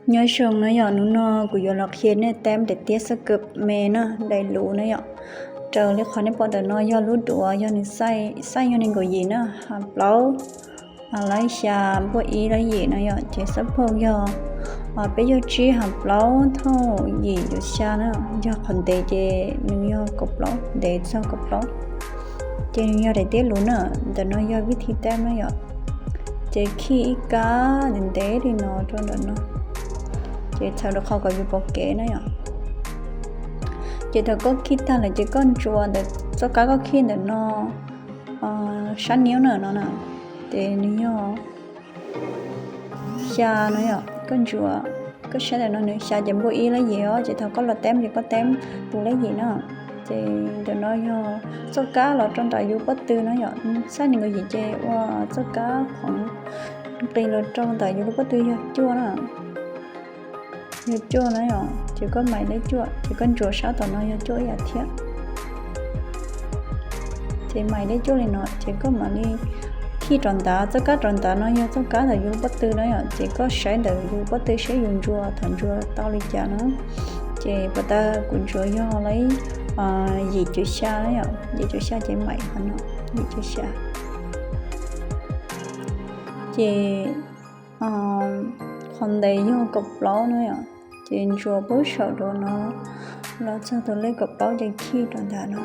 Nyob zoo na yom, hnub no kuv yuav los qhia nej teeb daim tiab xab kawm me na, daim luv na yom. Raws li qhov nej pom ntawm no yog lub duav, yog nws xaij yog nees nkaum yim na, hais plaub, lab xya, npuaj ib lab yim na yom. Ces xab phooj yog peb caug tsib, hais plaub, thauj yim caum xya na. Yog qhov ntev ces nws yog kaum plaub, ntev txog kaum plaub. Ces nws yog daim tiab luv na. Ntawm no yog vib thib teeb na yom. Ces khij ib kab ntev ntev li no rau ntawm no, ces txhawm rau qhov kom yus pom kev na yom. Ces thaum koj khij tag lawm ces koj ntsuas ntawm txoj kab koj khij ntawm no sab niab na no na, ces nws yog xya no yom. Koj ntsuas, koj saib ntawm no nws xya ces npuaj ib lab yim os, ces thaum koj los teeb ces koj teeb tus lab yim na. Ces ntawm no yog txoj kab los rau ntawm yus pob tw na yom. Xaij nees nkaum yim ces ua txoj kab qhov nqis los rau ntawm yus lub pob tw yog cuaj na. Yog cuaj na yom, ces koj mais lej cuaj, ces koj ntsuas sab tom no yog cuaj ib yam thiab. Ces mais lej cuaj li no, ces koj mam li khij rov ntav. Txoj kab rov ntav no yog txoj kab ntawm yus lub pob tw na yom, ces koj saib ntawm yus lub pob tw saib yus ntsuas thaum ntsuas tau li cas na. Ces puas tas kuv ntsuas yog lawm yim caum xya na yom, yim caum xya ces mais qhov no, yim caum xya. Ces qhov ntev yog kaum plaub na yom, ces ntsuas pub saum dua no los txog tus lej kaum plaub ces khij rov ntav no.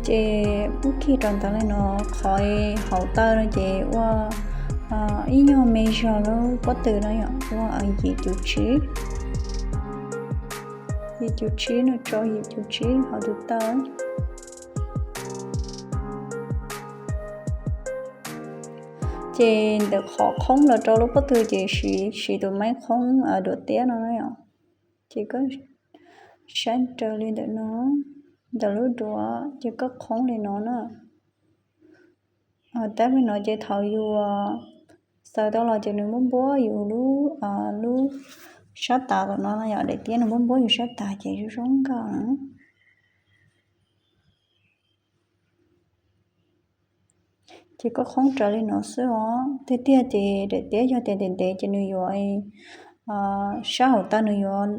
Ces pub khij rov ntav li no, qhov hauv taw no ces ua ib nyuag me zog lub pob tw na yom, ua yim caum tsib, yim caum tsib no, tso yim caum tsib hauv tus taw. Ces ntawm qhov qhoob los rau lub pob tw ces siv tus maib qhoob duav tiab no na yom. Ces koj saib raws li ntawm no, ntawm lub duav ces koj qhoob li no na. Tab li no ces thaum yus xaws tau los ces nws muab npuab yus lub, lub sab tav tom no na yom, daim tiab nws muab npuab yus sab tav ces zoo zoo nkauj na. Ces koj qhoob raws li no xwb os. Tiag tiag ces daim tiab yog tias ntev ntev ces nws yuav, sab hauv taw nws yuav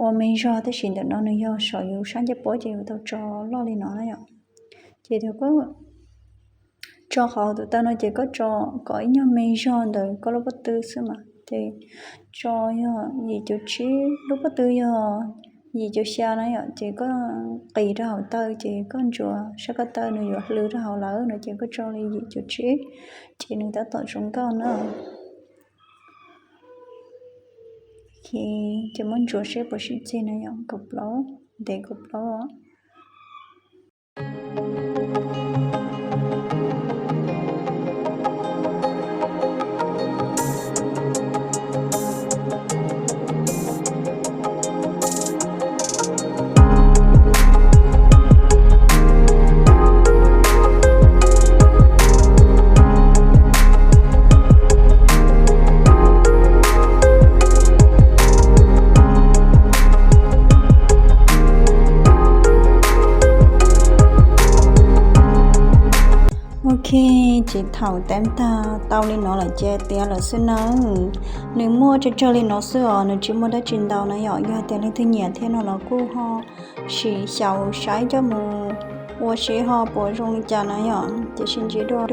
ua me zog, tab sis ntawm no nws yog saum yus sab ncej puab ces yus tau tso loj li no na yom. Ces thaum koj tso qhov hauv tus taw no ces koj tso kom ib nyuag me zog ntawm koj lub pob tw xwb mas. Ces tso yog yim caum tsib, lub pob tw yog yim caum xya na yom, ces koj qis rau hauv taw ces koj ntsuas sab ko taw nws yuav hlw rau hauv lawm no ces koj tso li yim caum tsib, ces nws tab tom zoo nkauj na. Ces muab ntsuas seb puas sib txig na yom, kaum plaub, ntev kaum plaub. Ok, ces thaum teeb tag tau li no lawm ces tiav lawm xwb nawb. Nws muaj tsawg tsawg li no xwb os, nws tsis muaj dab tsi ntau na yom. Yog tias leej twg nyiam thiab no los kuj ho sim xyaum saib coj mus ua seb ho puas zoo li cas na yom. Ces sib ntsib dua.